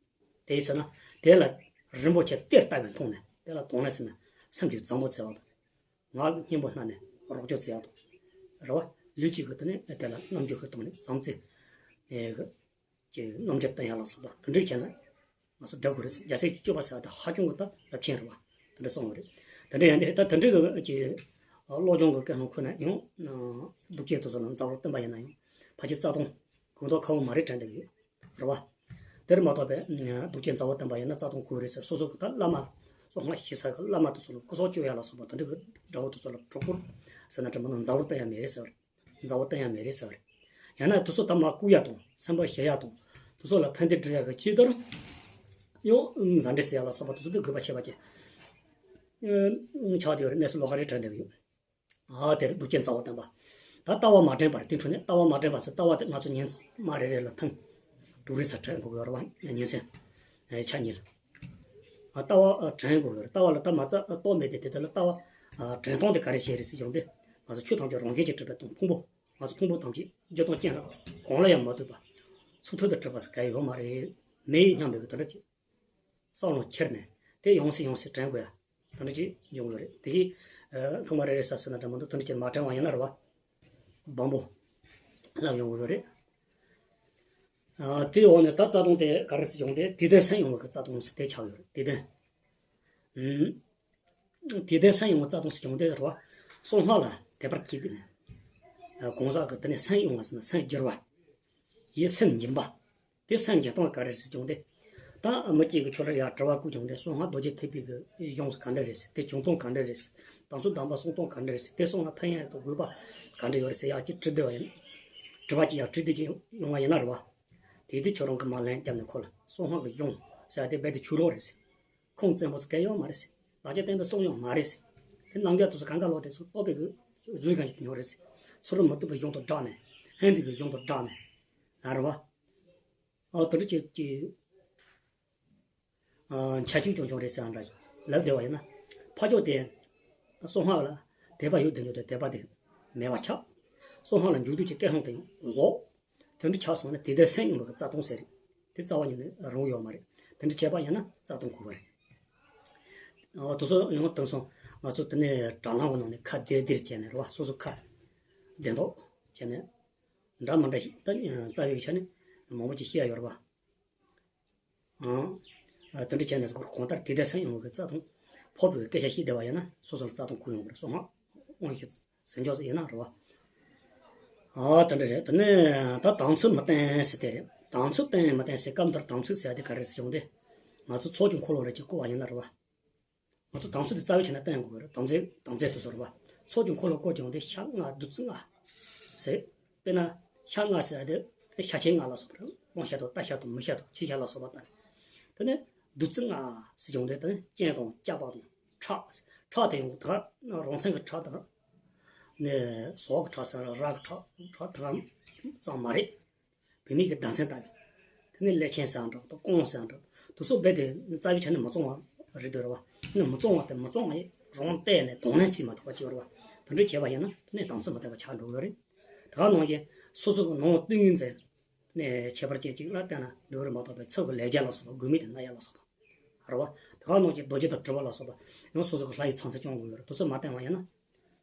དེ་ཡིན་ཟེར་ན། དེ་ལ་རིན་པོ་ཆེ་གཏེར་ལྟ་བུའི་མཐོང་ནས། དེ་ལ་དོ་སྣང་ཟེར་ན་སེམས་ཀྱི་བཟང་པོ་བྱེད་པ་དང་། ངག་གི་སྙན་པོ་སྨྲ་ནས་རོགས་སྐྱོར་བྱེད་ཡག་དང་། རེད་བ། ལུས་གཅིག་གི་དེ་ནས་དེ་ལ་རྣམ་འགྱུར་གྱི་སྟེང་ནས་བྱམས་བརྩེ་གི་རྣམ་འགྱུར་བསྟན་ཡ་ལ་སོགས་པ་དེ་འདྲ་བྱས་ན་ང་ཚོ་འགྲིག་གི་རེད། རྒྱལ་སྲས་ཀྱི་སྤྱོད་པ་ཟེར་བ་དེ་ཧ་ཅང་གི་ད་རླབས་ཆེན་རེད་བ། དེ་འདྲ་གསུངས་པ་རེད། དེ་འདྲ་ཡིན་དུས་ད་དེ་འདྲ་གི་ཀྱི་བློ་སྦྱོང་གི་སྐད་ལྷང་ཁུལ་ན་ཡང་གདུལ་བྱ་དེ་ཚོ་ལ་མཛའ་བར་བསྟེན་པ་ཡིན་ན་ཡང་ཕལ་ཆེར་རྩ་ལྟུང་གང་ལྟར་ཁ་བོ་མ་རེད་དྲན་བསྡད་ཡོད་རེད་བ། དེར་མ་གཏོགས་པའི་གདུལ་བྱ་མཛའ་བོ་བསྟེན་པ་ཡིན་ན་རྩ་ལྟུང་ཁུལ་རེད་ཟེར། སོ་སོ་གི་ད་བླ་མ་སོ་སྔ་ཤི་ས་གི་བླ་མ་དེ་ཚོ་ལ་སྐུ་སྲོག་གཅོད་ཡ་ལ་སོགས་པ་དེ་འདྲ་གི་དགྲ་བོ་དེ་ཚོ་ལ་གྲོགས་པོ་ཟེར་ན་དྲན་མ་ན་མཛའ་བོར་བསྟེན་ཡ་མེད་རེད་ཟེར། མཛའ་བོ་བསྟེན་ཡ་མེད་རེད་ཟེར། ཡང་ན་དེ་ཚོ་ད་མ་བཀུག་ཡ་དང་སེམས་པ་ཞི་ཡ་དང་དེ་ཚོ་ལ་ཕན་བདེ་སྒྲུབ་ཡ་གི་ཆེད་དུ་ཡང་མཛའ་འབྲེལ་བྱེད་ཡ་ལ་སོགས་པ་དེ་ཚོ་དེ་དགོས་པ་ཆེ་བ་ཅན་ཆགས་བསྡད་ཡོད་རེད། གནས་ཚུལ་ལོགས་ཀ་རེད་དྲན་བསྡད་ཡོད། ཨ་དེར་གདུལ་བྱ་མཛའ་བོ་བསྟེན་པ། ད་ལྟ་བ་མ་དྲན་པར་དེ་འཕྲོ་ནས་ལྟ་བ་མ་དྲན་པ་ཟེར། ལྟ་བ་དེ་ང་ཚོ་ཉིན་མ་རེ་རེ་ལ་ཐེངས་དྲུག་རེ་ཙམ་དྲན་དགོས་ཡོད་རེད་བ། ཉིན་མཚན་ཆ་གཉིས་ལ། ཨ་ལྟ་བ་ཨ་དྲན་དགོས་ཡོད་རེད། ལྟ་བ་ལ་ད་མ་རྩ་ཨ་རྟོགས་མེད་དེ་དེ་དེ་ལ་ལྟ་བ་ཨ་དྲན་སྟངས་དེ་ག་རེ་བྱས་རེད་ཟེར་བྱུང་སྟེ། ང་ཚོ་ཆོས་ཐམས་ཅད་རང་བཞིན་གྱིས་གྲུབ་པའི་སྟོང་ཕུང་པོ། ང་ཚོ་ཕུང་པོ་ཐམས་ཅད་རྒྱུ་དང་རྐྱེན་ལ་གང་ལ་ཡང་མ་ལྟོས་པ། ཚུལ་མཐུན་དུ་གྲུབ་པ་ཟེར་ག་ཡོད་མ་རེད། མེད་སྙམ་པའི་གི་དེ་འདྲ་ཅིག་བསམ་བློ་ཁྱེར་ནས་དེ་ཡོང་སྲིད་ཡོང་སྲིད་དྲན་དགོས་ཡ། དེ་འདྲ་ཅིག་ཡོང་གི་རེད། དེ་གིས་ཨ་ཐོག་མ་རེ་རེ་ས་ཟེར་ན་འདྲ་མི་འདུག་དེ་འདྲ་ཅིག་མ་དྲན་བ་ཡིན་ན་རེད་བ། སྦོམ་པོ་ལབ་ཡོང་གི་རེད། ཨ་དེའི་འོག་ནས་ད་རྩ་ལྟུང་དེ་ག་རེ་ཟེར་ཡོང་དེ་དེ་ལྡན་སེམས་ཡོང་བའི་གི་རྩ་ལྟུང་ཟེར་དེ་ཆགས་ཡོད་རེད། དེ་ལྡན། ཨུམ། དེ་ལྡན་སེམས་ཡོང་བའི་རྩ་ལྟུང་ཟེར་ཡོང་དེ་རེད་བ། གསང་སྔགས་ལ་དད་པར་གྱུར་ཏེ་ནས། ཨ་གང་ཟག་གི་དེ་ནས་སེམས་ཡོང་བ་ཟེར་ན་སེམས་བསྒྱུར་བ། ཡིད་སེམས་འགྱིང་བ། དེ་སེམས་འགྱིང་སྟངས་ག་རེ་ཟེར་བྱུང་སྟེ། ད་མི་གཅིག་གིས་ཁྱོད་ལ་ཡར་དྲི་བ་བཀོད་བྱུང་སྟེ་གསང་སྔགས་རྡོ་རྗེ་ཐེག་པའི་གི་གཞུང་ག་འདྲ་རེད་ཟེར། དེ་བྱུང་སྟངས་ག་འདྲ་རེད་ཟེར། དམ་ཚིག་དམ་པ་སྲུང་སྟངས་ག་འདྲ་རེད་ཟེར། དེ་སྲུང་ན་ཕན་ཡོན་དང་དགོས་པ་ག་འདྲ་ཡོད་རེད་ཟེར་ཡག་ཅིག་དྲི་བསྡད་པ་ཡིན། དྲི་བ་ཅིག་ཡར་དྲི་བསྡད་ཅིག་ཡོང་བ་ཡིན་ན་རེད་བ། དེ་དུས་ཁྱོད་རང་གིས་མར་ལན་བརྒྱབ་ནས་ཁོ་ལ་གསང་སྔགས་ཀྱི་གཞུང་ཟེར་ཡ་དེ་རྦད་དེ་ཆོས་ལུགས་རེད་ཟེར། ཁུངས་བཙན་པོ་ཟེར་གང་ཡང་མ་རེད་ཟེར། བདག་ཅག་བསྟན་པའི་གསུང་ཡང་མ་རེད་ཟེར། དེ་རྣམ་རྒྱལ་དེ་ཚོ་གང་ག་ལོག་དེ་ཚོ་རྟོགས་པའི་གི་བཟོས་གང་ཞིག་ཡོང་རེད་ཟེར། ཚུལ་ཁྲིམས་མི་མཐུན་པའི་གཞུང་དང་སྦྲགས་ནས་ཧན་དེ་གི་གཞུང་དང་སྦྲགས་ནས་ཨ་རེད་བ། ཨ་དེ་འདྲ་ཅིག་ཅིག་ཨ་འཆལ་སྤྱོད་བྱུང་བྱུང་རེད་ཟེར་ཨ་འདྲ་ལབ་བསྡད་པ་ཡིན་ན། ཕ་ཕྱོགས་དེ་གསང་སྔགས་ལ་དད་པ་ཡོད་དེ་འདུག་དེ་དད་པ་དེ་མེད་པ་ཆགས། གསང་སྔགས་ལ་འཇུག་འདོད་ཀྱི་སྐད་ལྷང་དེ་ཡང་ལོག་དེ་འདྲ་ཆགས་སོང་ན་དེ་ལྡན་སེམས་ཡོང་བའི་རྩ་ལྟུང་ཟེར་རེད། དེ་རྩ་བ་ཉིད་ནས་རུང་ཡོད་མ་རེད། དེ་འདྲ་བྱས་པ་ཡིན་ན་རྩ་ལྟུང་ཁུལ་བ་རེད། ཨོ་དེ་ཚོ་ཡང་དེང་སང་ང་ཚོ་དེ་ནས་དྲ་ལམ་གི་ནང་ནས་ཁ་བདེ་བདེར་བྱས་ནས་རེད་བ། སོ་སོ་ཁ་བདེ་མདོག་བྱས་ནས་འདྲ་མི་འདྲ་ཞིག་ད་རྩ་བའི་ཆ་ནས་མང་པོ་ཅིག་བཤད་ཡ་ཡོད་རེད་བ། ཨང་། ཨ་དེ་འདྲ་བྱས་ནས་གང་ལྟར་དེ་ལྡན་སེམས་ཡོང་བའི་རྩ་ལྟུང་ཕོག་པའི་སྐད་ཆ་བཤད་བསྡད་པ་ཡིན་ན་སོ་སོ་ལ་རྩ་ལྟུང་ཁུལ་ཡོང་གི་རེད། གསང་སྔགས་དབང་ཞིག་ཟིན་ཆོག་ཡིན་ན་རེད་བ། ཨ་དེ་འདྲ་རེད། དེ་ནས་ད་དམ་ཚིག་མི་བསྟེན་ཟེར་དེ་རེད། དམ་ཚིག་བསྟེན་མི་བསྟེན་ཟེར་སྐབས་འདིར་དམ་ཚིག་ཟེར་ཡ་དེ་ག་རེ་ཟེར་བྱུང་སྟེ། ང་ཚོ་ཚོགས་ཀྱི་འཁོར་ལོ་རེ་ཅིག་བསྐོར་བ་ཡིན་ན་རེད་བ། ང་ཚོ་དམ་ཚིག་དེ་རྩ་བའི་ཆ་ནས་བསྟེན་དགོས་རེད། དམ་ཚིག་དམ་ཚིག་དེ་ཚོ་རེད་བ། ཚོགས་ཀྱི་འཁོར་ལོ་བསྐོར་བྱུང་སྟེ་ཤ་ལྔ་བདུད་རྩི་ལྔ་ཟེར། དཔེར་ན་ཤ་ལྔ་ཟེར་ཡ་དེ་ཤ་ཆེན་ལྔ་ལ་སོགས་པ་རེད། དབང་ཤ་དང་རྟ་ཤ་དང་མི་ཤ་དང་ཁྱི་ཤ་ལ་སོགས་པ་དང་། དེ་ནས་བདུད་རྩི་ལྔ་ཟེར་བྱུང་སྟེ་དེ་ནས་སྤྱན་དང་སྐྱ་པ་དང་ཁྲག་ཁྲག་དེ་ཡང་ད་ག་རང་མཚན་གྱི་ཁྲག་དང་། ནས་ཟོག་གི་ཁྲག་ཟེར་ར་གི་ཁྲག་ཁྲག་དེ་ག་ཙམ་མ་རེད། བུད་མེད་ཀྱི་ཟླ་མཚན་ལྟ་བུ། དེ་ནས་ཀླད་ཆེན་ཟེར་ཡང་འདྲ་དང་ཀོང་ཟེར་ཡང་འདྲ། དེ་ཚོ་རྦད་དེ་རྩ་བའི་ཆ་ནས་མི་གཙང་བ་རེད་འདུག་རེད་བ། དེ་ནས་མི་གཙང་བ་དེ་མི་གཙང་བ་ཡིན་རང་བལྟས་ནས་དོགས་ནས་ཅིས་མ་ཐུབ་པ་ཅིག་ཡོད་རེད་བ། དེ་འདྲ་བྱས་པ་ཡིན་ན་དེ་ནས་དམ་ཚིག་མི་བསྟེན་པ་ཆགས་འགྲོ་གི་རེད། དེ་ག་ནང་བཞིན་སོ་སོ་གི་ནང་ཏིང་ངེ་འཛིན་ནས་ཁྱད་པར་ཅན་ཅིག་ལ་བལྟས་ན་འགྲོ་གི་རེད་མ་གཏོགས་པའི་ཚུལ་གྱི་ལས་རྒྱུ་ལ་སོགས་པ་དགོས་མེད་དུ་གནས་ཡ་ལ་སོགས་པ་རེད་བ། དེ་ག་ནང་བཞིན་རྡོ་རྗེ་དང་གྲུབ་པ་ལ་སོགས་པ་ཡང་སོ་སོ་གི་ལྷ་ཡི་ཚང་ཚད་སྐྱོང་དགོས་ཡོད་རེད། དེ་ཚོ་མ་བསྟེན་པ་ཡིན་ན།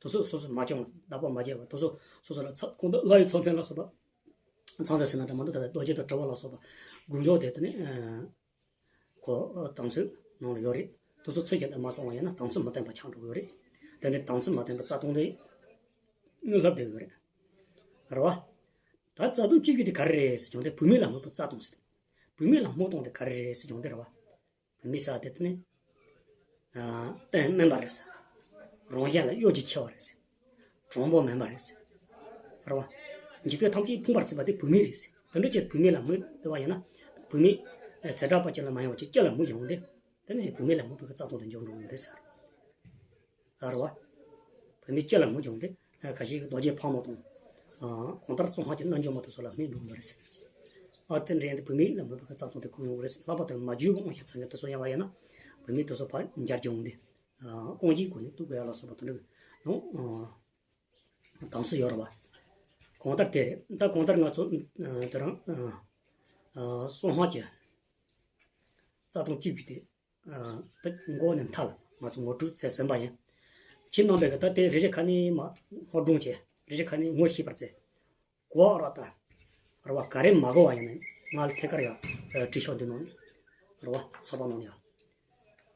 དེ་ཚོ་སོ་སོ་མ་སྐྱོང་བ་བདག་པོ་མ་བྱས་པ་དེ་ཚོ་སོ་སོ་ལ་ཚ་ཁོང་དུ་ལྷ་ཡི་ཚང་ཚད་ལ་སོགས་པ། ཚང་ཚད་ཟེར་ན་འདྲ་མི་འདུག་ད་ལྟ་རྡོ་རྗེ་དང་གྲུབ་པ་ལ་སོགས་པ་དགོས་འཇོག་དེ་དེ་ནི་ཁོ་དམ་ཚིག་ནང་ལ་ཡོད་རེད། དེ་ཚོ་ཚིག་གི་ལ་མ་སོང་བ་ཡིན་ན་དམ་ཚིག་མི་བསྟེན་པ་ཆགས་འགྲོ་གི་ཡོད་རེད། དེ་ནི་དམ་ཚིག་མ་བསྟེན་པ་རྩ་ལྟུང་དེ་ལྷབ་བསྡད་ཡོད་རེད། རེད་བ། ད་རྩ་ལྟུང་བཅུ་དགུ་དེ་ག་རེ་རེད་ཟེར་བྱུང་སྟེ་བུད་མེད་ལ་དམིགས་པའི་རྩ་ལྟུང་ཟེར། བུད་མེད་ལ་དམིགས་སྟངས་དེ་ག་རེ་རེད་ཟེར་བྱུང་སྟེ་རེད་བ། བུད་མེད་ཟེར་བ་དེ་དེ་ནི། ཨ་རྟེན་དམན་པ་རེད་ཟེར། རང་གཞན་ལ་གཡོ་སྒྱུ་ཆེ་བ་རེད་ཟེར། དྲང་པོ་མིན་པ་རེད་ཟེར། རེད་བ། འཇིག་རྟེན་ཐམས་ཅད་ཕུང་བར་བརྩིས་པ་དེ་བུད་མེད་རེད་ཟེར། དེ་འདྲ་ཅིག་བུད་མེད་ལ་དམིགས་བསྡད་པ་ཡིན་ན། བུད་མེད་ཨ་ཚེ་དྲག་པ་ཅིག་ལ་མ་ཡིན་པ་ཅིག་སྤྱི་ལ་དམིགས་ཀྱང་དེ། དེ་ནི་བུད་མེད་ལ་དམིགས་པའི་རྩ་ལྟུང་དུ་འགྱུར་འགྲོ་གི་རེད་ཟེར། ཨ་རེད་བ། བུད་མེད་སྤྱི་ལ་དམིགས་ཀྱང་དེ་ཁ་ཤས་ཀྱིས་རྡོ་རྗེ་ཕག་མོ་དང་། ཨ་གང་ལྟར་གཙང་ཁ་གྱི་རྣལ་འབྱོར་མ་དེ་ཚོ་ལ་སྨོས་འགྲོ་གི་རེད། ཨ་དེ་འདྲ་ཡིན་དུས་བུད་མེད་ལ་དམིགས་པའི་རྩ་ལྟུང་དེ་ཁུར་ཡོང་གི་རེད། ལྷག་པར་དུ་མ་རྒྱུད་ཀྱི་དབང་ཤེད་ཚང་གི་དེ་ཚོ་ཡང་བ་ཡིན་ན། བུད་མེད་དེ་ཚོ་ཕར་འབྱར་གྱི་འོང་དེ། ཨ་རྐང་རྗེས་སྒོ་ནས་གཏུག་དགོས་ཡ་ལ་སོགས་པ་དེ་འདྲ་གི་ཡང་ཨ་དམ་ཚིག་ཡོད་རེད་བ། གང་ལྟར་དེ་རེད། ད་གང་ལྟར་ང་ཚོ་ཨ་དེ་རང་ཨ་ཨ་གསང་སྔགས་ཀྱི་རྩ་ལྟུང་བཅུ་དགུ་དེ། ད་མགོ་ནས་མཐའ་ལ་ང་ཚོ་ངོ་སྤྲོད་མཛད་ཟིན་པ་ཡིན། ཁྱེད་རྣམ་པས་ཀྱི་ད་ལྟའི་རེ་རེ་ཁ་ནས་མ་སྔོག་སྒྲུང་བྱས། རེ་རེ་ཁ་ནས་ངོ་ཤེས་པར་བྱེད། གོ་བ་ར་ད། རེད་བ། ག་རེ་མ་གོ་བ་ཡིན་ན་ང་ལ་ཐད་ཀར་ཡ་བྲིས་ཤོག་འདི་ནང་ནས། རེད་བ། ཚོགས་པ་ནང་ནས་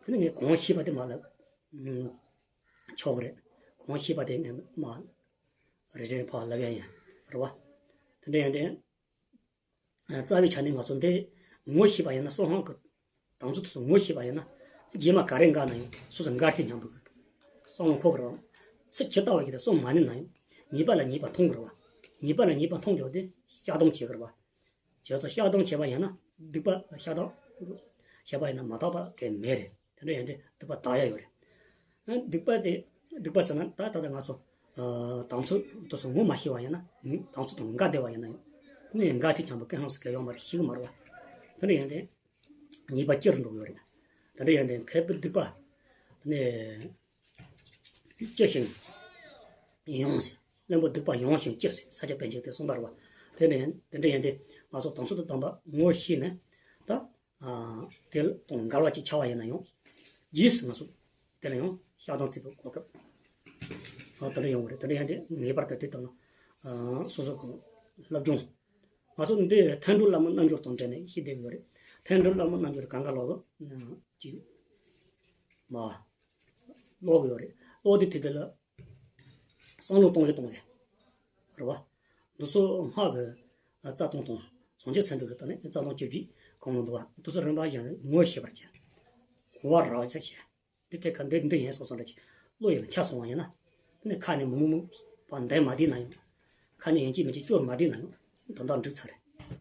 ཡ། དེ་ནས་ངས་གོང་ཤེས་པ་དེ་མ་ལབ། ཨུམ། ཆོག་གི་རེད། གོང་ཤེས་པ་དེ་ངས་མ་རེ་རེ་ཕར་ལབ་ཡ་ཡིན། རེད་བ། དེ་འདྲ་ཡིན་ཏེ། རྩ་བའི་ཆ་ནས་ང་ཚོ་འདི་ངོ་ཤེས་པ་ཡིན་ན། སོ་སོ་གི་དང་ཚོ་དེ་ཚོ་ངོ་ཤེས་པ་ཡིན་ན། རྗེས་མ་ག་རེ་འགག་ན་ཡང་སོ་སོ་འགལ་རྟེན་སྙམ་པའི་བསམ་བློ་འཁོར་གི་རེད་བ། ཚིག་ཇི་ལྟ་བ་ཞིག་དང་སོ་མ་ནི་ན་ཡང་། ཉེས་པ་ལ་ཉེས་པ་མཐོང་གི་རེད་བ། ཉེས་པ་ལ་ཉེས་པ་མཐོང་ཆོག་དེ་བཤགས་སྡོམ་བྱེད་ཀྱི་རེད་བ། བྱས་ཙང་བཤགས་སྡོམ་བྱས་པ་ཡིན་ན་སྡིག་པ་བཤགས་སྡོམ་བྱས་པ་ཡིན་ན་མ་དག་པ་གང་ཡང་མེད་རེད། དེ་འདྲ་ཡིན་ཏེ་སྡིག་པ་དག་ཡ་ཡོད་རེད། ཨ། སྡིག་པ་དེ། སྡིག་པ་ཟེར་ན་ད་ད་ལྟ་ང་ཚོ་ཨ་དང་ཚོད་དེ་ཚོ་ངོ་མ་ཤེས་པ་ཡིན་ན། དང་ཚོད་དང་འགལ་བསྡད་པ་ཡིན་ན་ཡང་། དེ་ནས་འགལ་རྟེན་སྙམ་པའི་སྐད་ཧང་སི་ག་ཡོང་མ་རེད། ཤེས་གི་མ་རེད་བ། དེ་འདྲ་ཡིན་ཏེ་ཉེས་པ་སྐྱེ་རུ་འགྲོ་གི་ཡོད་རེད། དེ་འདྲ་ཡིན་ཏེ་མཁས་པའི་སྡིག་པ་དེ་ནས་སྐྱེ་ཞིང་ཡོངས་ཟེར། བླུན་པོ་སྡིག་པ་ཡོངས་ཤིང་སྐྱེ་ཟེར་ས་སྐྱ་པཎ་ཆེན་གྱིས་གསུངས་པ་རེད་བ། དེ་ནས་དེ་འདྲ་ཡིན་ཏེ་ང་ཚོ་དང་ཚོད་དང་ལྡན་པ་ངོ་ཤེས་ནས་ད། ཨ། དེ་དང་འགལ་བ་ཅིག་ཆགས་པ་ཡིན་ན་ཡང་། རྗེས་སུ་ང་ཚོ་དེ་ལ་ཡང་བཤགས་སྡོམ་བྱེད་པའི་གོ་སྐབས། ཨ། དེ་འདྲ་ཡོང་བ་རེད། དེ་འདྲ་ཡིན་ཏེ་ངེས་པར་དུ་དེ་དང་། ཨ། སོ་སོ་གི་སློབ་སྦྱོང་། ང་ཚོ་འདི་མཐའ་འགྲོ་བླ་མའི་རྣལ་འབྱོར་དང་འབྲེལ་ནས་ཤེས་བསྡད་ཡོད་རེད། མཐའ་འགྲོ་བླ་མའི་རྣལ་འབྱོར་གང་ག་ལོག་གི་ཅིག་མ་ཀློག་གི་ཡོད་རེད། ཀློག་དུས་དེ་དེ་ལ་བསམ་བློ་གཏོང་ཡས་གཏོང་ཡས་རེད་བ། འདི་ཚོ་སྔགས་ཀྱི་རྩ་ལྟུང་དང་བྱང་ཆུབ་སེམས་དཔའི་གི་ད་ནི་རྩ་ལྟུང་བཅུ་བཞི་གང་ལ་འདུ་བ། འདི་ཚོ་རིམ་པ་བཞིན་ངོ་ཤེས་པར་བྱས། གོ་བ་ར་བ་ཚ་བྱས། འདི་ཐད་ཀར་འདི་འདི་ཡིན་སོགས་སོགས་འདྲ་ཅིག་བློ་ཡིས་ལ་འཆར་སོང་བ་ཡིན་ན། དེ་ནས་ཁ་ནས་མུ་མུ་མུ་བ་འདས་མ་བསྡད་ན་ཡང་། ཁ་ནས་ཡིན་གཅིག་མིན་གཅིག་སྐྱོར་མ་བསྡད་ན་ཡང་དོན་དག་འགྲིག་ཚར་རེད།